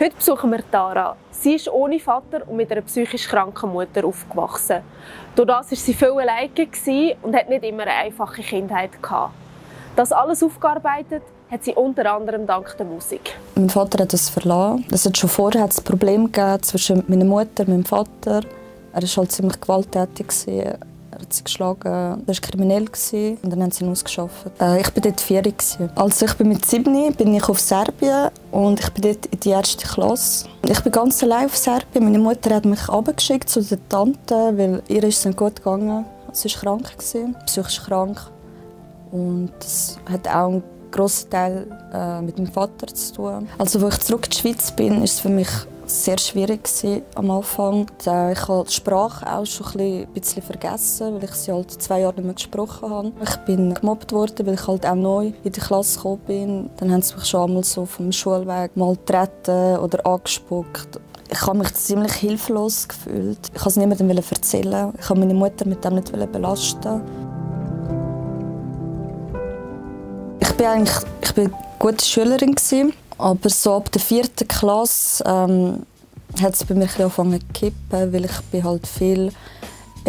Heute besuchen wir Tara. Sie ist ohne Vater und mit einer psychisch kranken Mutter aufgewachsen. Durch das war sie viel alleine und hat nicht immer eine einfache Kindheit gehabt. Das alles aufgearbeitet hat sie unter anderem dank der Musik. Mein Vater hat uns verlassen. Es hat schon vorher ein Problem gegeben zwischen meiner Mutter und meinem Vater. Er war halt ziemlich gewalttätig. Er hat sie geschlagen, er war kriminell und dann haben sie ihn ausgeschafft. Ich war dort 4. Also ich bin mit 7 bin ich auf Serbien und ich bin dort in die 1. Klasse. Ich bin ganz allein auf Serbien. Meine Mutter hat mich runtergeschickt zu der Tante, weil ihr ist es nicht gut gegangen. Sie war krank, psychisch krank. Und das hat auch einen grossen Teil mit meinem Vater zu tun. Also als ich zurück in die Schweiz bin, war es für mich sehr schwierig am Anfang. Ich habe die Sprache auch schon ein bisschen vergessen, weil ich sie halt 2 Jahre nicht mehr gesprochen habe. Ich bin gemobbt worden, weil ich halt auch neu in die Klasse gekommen bin. Dann haben sie mich schon einmal so vom Schulweg mal getreten oder angespuckt. Ich habe mich ziemlich hilflos gefühlt. Ich wollte es niemandem erzählen. Ich wollte meine Mutter mit dem nicht belasten. Ich bin eine gute Schülerin, aber so ab der 4. Klasse hat es bei mir angefangen zu kippen, weil ich halt viel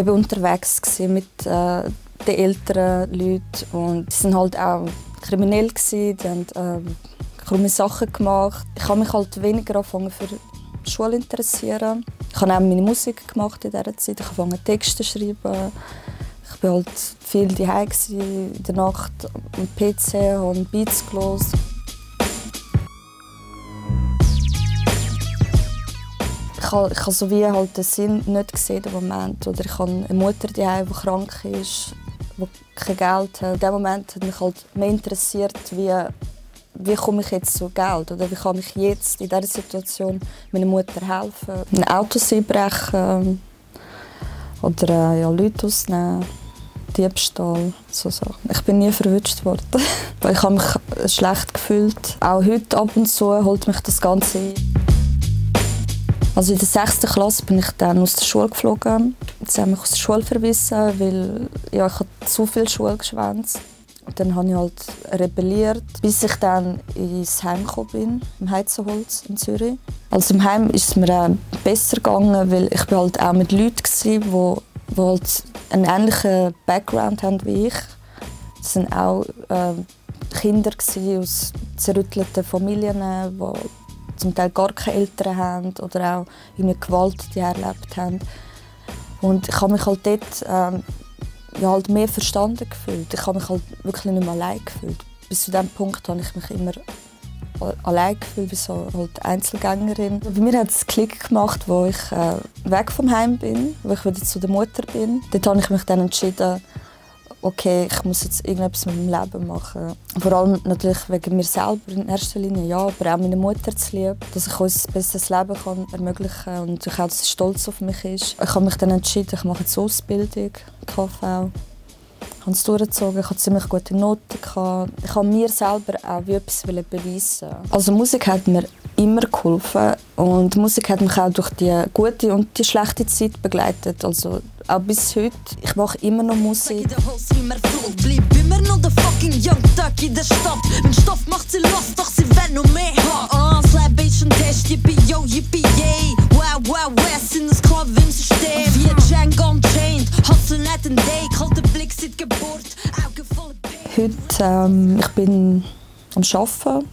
unterwegs war mit den älteren Leuten. Und die waren halt auch kriminell, die haben krumme Sachen gemacht. Ich habe mich halt weniger angefangen für die Schule interessieren. Ich habe auch meine Musik gemacht in dieser Zeit. Ich habe angefangen Texte zu schreiben. Ich war halt viel zu Hause in der Nacht am PC, habe Beats gehört. Ich habe so wie halt den Sinn nicht gesehen im Moment. Oder ich habe eine Mutter, die krank ist, die kein Geld hat. In dem Moment hat mich halt mehr interessiert, wie komme ich jetzt zu Geld? Oder wie kann ich jetzt in dieser Situation meiner Mutter helfen? Ein Auto einbrechen oder Leute ausnehmen. Diebstahl, so Sachen. Ich bin nie verwünscht worden. Ich habe mich schlecht gefühlt. Auch heute ab und zu holt mich das Ganze ein. Also in der 6. Klasse bin ich dann aus der Schule geflogen. Sie haben mich aus der Schule verwiesen, weil ich habe zu viel Schule geschwänzt. Und dann habe ich halt rebelliert, bis ich dann ins Heim gekommen bin, im Heizenholz in Zürich. Also im Heim ist es mir besser gegangen, weil ich halt auch mit Leuten war, die halt einen ähnlichen Background haben wie ich. Es waren auch Kinder aus zerrüttelten Familien, die zum Teil gar keine Eltern haben oder auch eine Gewalt, die erlebt haben. Und ich habe mich halt dort halt mehr verstanden gefühlt. Ich habe mich halt wirklich nicht mehr allein gefühlt. Bis zu diesem Punkt habe ich mich immer allein gefühlt, wie so halt Einzelgängerin. Bei mir hat es einen Klick gemacht, wo ich weg vom Heim bin, wo ich wieder zu der Mutter bin. Dort habe ich mich dann entschieden, okay, ich muss jetzt irgendetwas mit meinem Leben machen. Vor allem natürlich wegen mir selber in erster Linie, ja, aber auch meine Mutter zu lieb, dass ich uns ein besseres Leben ermöglichen kann und auch, dass sie stolz auf mich ist. Ich habe mich dann entschieden, ich mache jetzt Ausbildung, KV. Ich habe es durchgezogen, ich hatte ziemlich gute Noten. Ich habe mir selber auch etwas beweisen. Also Musik hat mir immer geholfen und Musik hat mich auch durch die gute und die schlechte Zeit begleitet. Also auch bis heute. Ich mache immer noch Musik. Bleib immer noch der fucking Young Duck in der Stadt. Mein Stoff macht sie los, doch sie will noch mehr haben. Das Leben ist ein Test, yippie yo, yippie yay. Wow, wow, West in das Club im System. Wie Django Unchained, hustle nicht ein Day. Kalter Blick seit Geburt, Augen voller Pain. Heute ich bin am Arbeiten.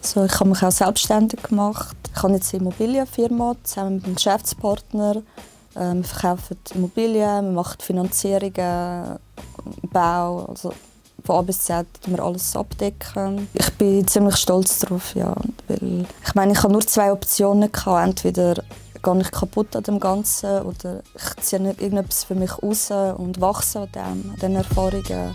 Also ich habe mich auch selbstständig gemacht. Ich habe jetzt eine Immobilienfirma zusammen mit einem Geschäftspartner. Wir verkaufen Immobilien, wir machen Finanzierungen, Bau. Also von A bis Z wir alles abdecken. Ich bin ziemlich stolz darauf, ja, weil ich meine, ich hatte nur 2 Optionen. Entweder gehe ich kaputt an dem Ganzen oder ich ziehe irgendetwas für mich raus und wachse an diesen Erfahrungen.